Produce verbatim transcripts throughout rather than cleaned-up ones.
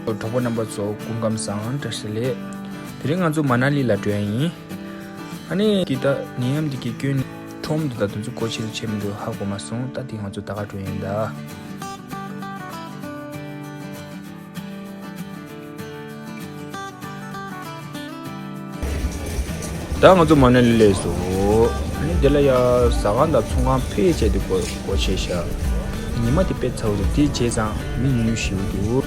གྲོགས་པོ་རྣམ་པ་ཚོ་སྐུ་ཁམས་བཟང་། བཀྲ་ཤིས་བདེ་ལེགས། དེ་རིང་ང་ཚོ་མ་ན་ལི་ལ་འགྲོ་ཡ་ཡིན། ཨ་ནི་འདི་ད་ནད་ཡམས་འདི་གི་སྐྱོན་ཁྲོམ་འདི་ད་དུང་ཚོ་སྒོ་ཕྱེ་རེ་ཕྱེ་མི་འདུག་ཧ་གོ་མ་སོང་། ད་འདི་ང་ཚོ་ད་ག་འགྲོ་ཡ་ཡིན་ད། ད་ང་ཚོ་མ་ན་ལི་སླེབས་སོང་། ཨ་ནི་དེ་ལ་ཡ་ཟ་ཁང་དང་ཚོང་ཁང་ཕལ་ཆེར་དེ་སྒོ་སྒོ་ཕྱེ་ཤག་ཉི་མ་དེ་དཔེ་ཚ་བོ་འདུག་དེ་བྱས་ཙང་མི་ཉུང་ཉུང་ཞིག་འདུག་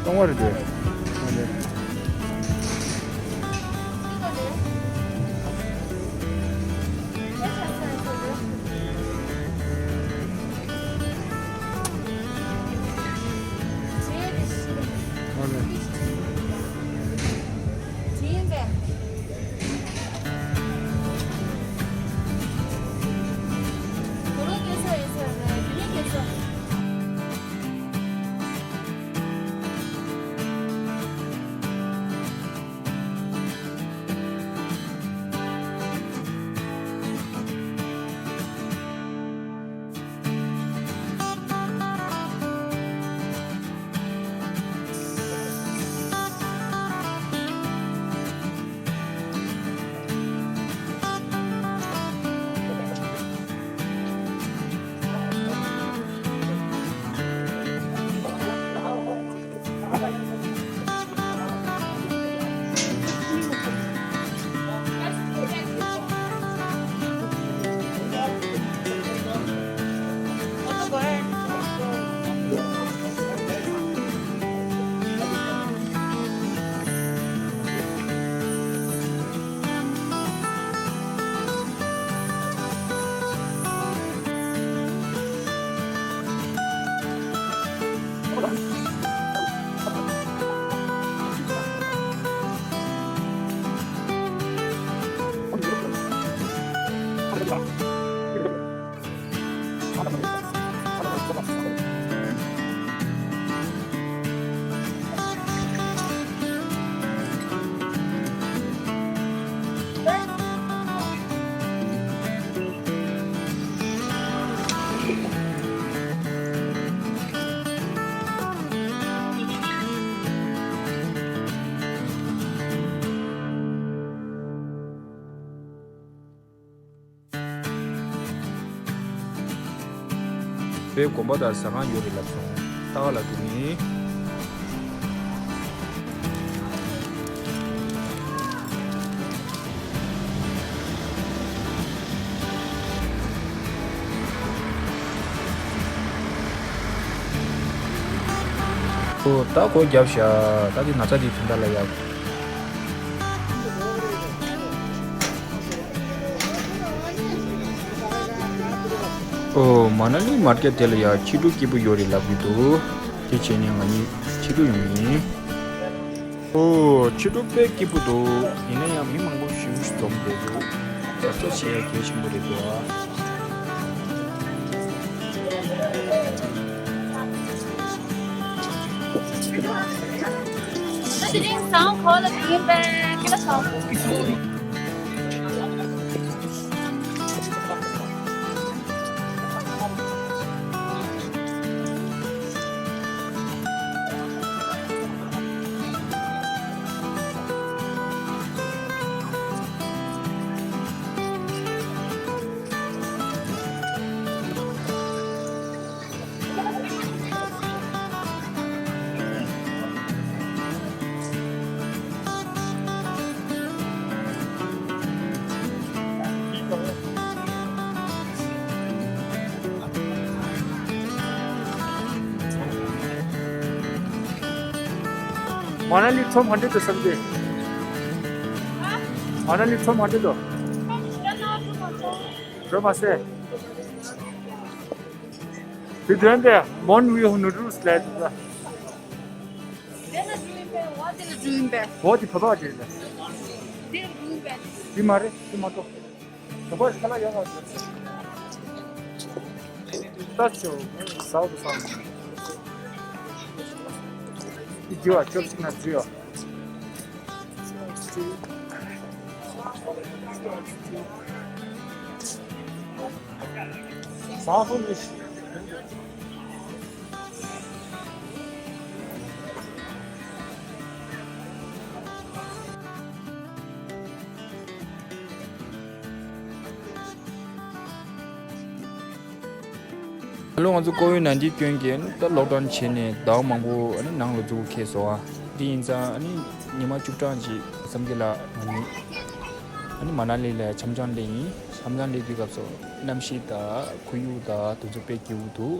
སྟོང་བ་རེད་དེ། བོད་དགོན་པ་དང་ཟ་ཁང་ཡོད་རེད་ལབ་སོང་། ལྟ་བ་ལ་འགྲོ་ནི། ཨོ་ད་སྒོ་བརྒྱབ་ཤག་ད་འདི་ན་ཚ་འདི་དོན་དག་ལ་ཡག་ཨོ་མ་ན་ལི་མར་ཀེ་ཊི་དེ་ལ་ཡ་ཕྱི་དྲོ་སྐྱིད་པོ་ཡོད་རེད་ལབ་ཀྱི་འདུག་དེ་བྱས་ནས་ང་གཉིས་ཕྱི་དྲོ་ཡོང་ཡིན། ཨོ་ཕྱི་དྲོ་དཔེ་སྐྱིད་པོ་འདུག་ཡིན་ན་ཡང་མི་མང་པོ་ཞེ་པོ་ཞིག་འཛོམས་བསྡད་འདུག་ཞབས་བྲོ་བྱེད་ཡ་གལ་ཆེན་པོ་རེད་འདུག་ཨ། དེ་རིང་ཟངས་གོ་ལ་དེ་ཡིན་པས་ཁྱེད་ལ་ཟངས་གོ། མ་ན་ལི་ཁྲོམ་ག་འདྲ་འདུག་བསམ་གི། མ་ན་ལི་ཁྲོམ་ག་འདྲ་འདུག་འགྲོ་མ་སོང་། དེ་དོན་དེ་མོན་ཝི་ཧུ་ནུ་ཌལ་སི་ལས་འདུག་ལ། དེ་ན་འགྲོ་ཡིན་པས། འོ་དེ་ལ་འགྲོ་ཡིན་པས། འོ་དེ་བོད་པ་ཅིག་རེད། དེ་འགྲོ་ཡིན་པས། དེ་མ་རེད། དེ་མ་གཏོགས། བོད་པ་ཁ་ལག་ཡག་པ་རེད། ད་ཆོ་ཟ་བ་ཟ་བ། དེ་རྒྱུ་བ་ཅོབ་སི་ཊིག་ན་རྒྱུ་བ། ཟ་བ་མི་ཤེས། ད་ལོ་ང་ཚོ་ཀོ་ཝིཌ་ནའིན་ཊིན་སྐྱོན་གྱིས་ད་ལོག་ཌའུན་བྱས་ནས་ཟླ་བ་མང་པོ་ཨ་ནི་ནང་ལ་འཛུལ་འཁེལ་སོང་ཨ། འདི་ཡིན་ཙང་ཨ་ནི་ཉི་མ་བཅུ་གྲངས་ཅིག་བསམ་གི་ལ་ང་གཉིས་ཨ་ནི་མ་ན་ལི་ལ་འཆམ་འཆམ་སླེབས་ཡིན། འཆམ་འཆམ་སླེབས་དུས་སྐབས་སུ་གནམ་གཤིས་དང་ཁོར་ཡུག་དང་དེ་ཚོ་དཔེ་སྐྱིད་པོ་འདུག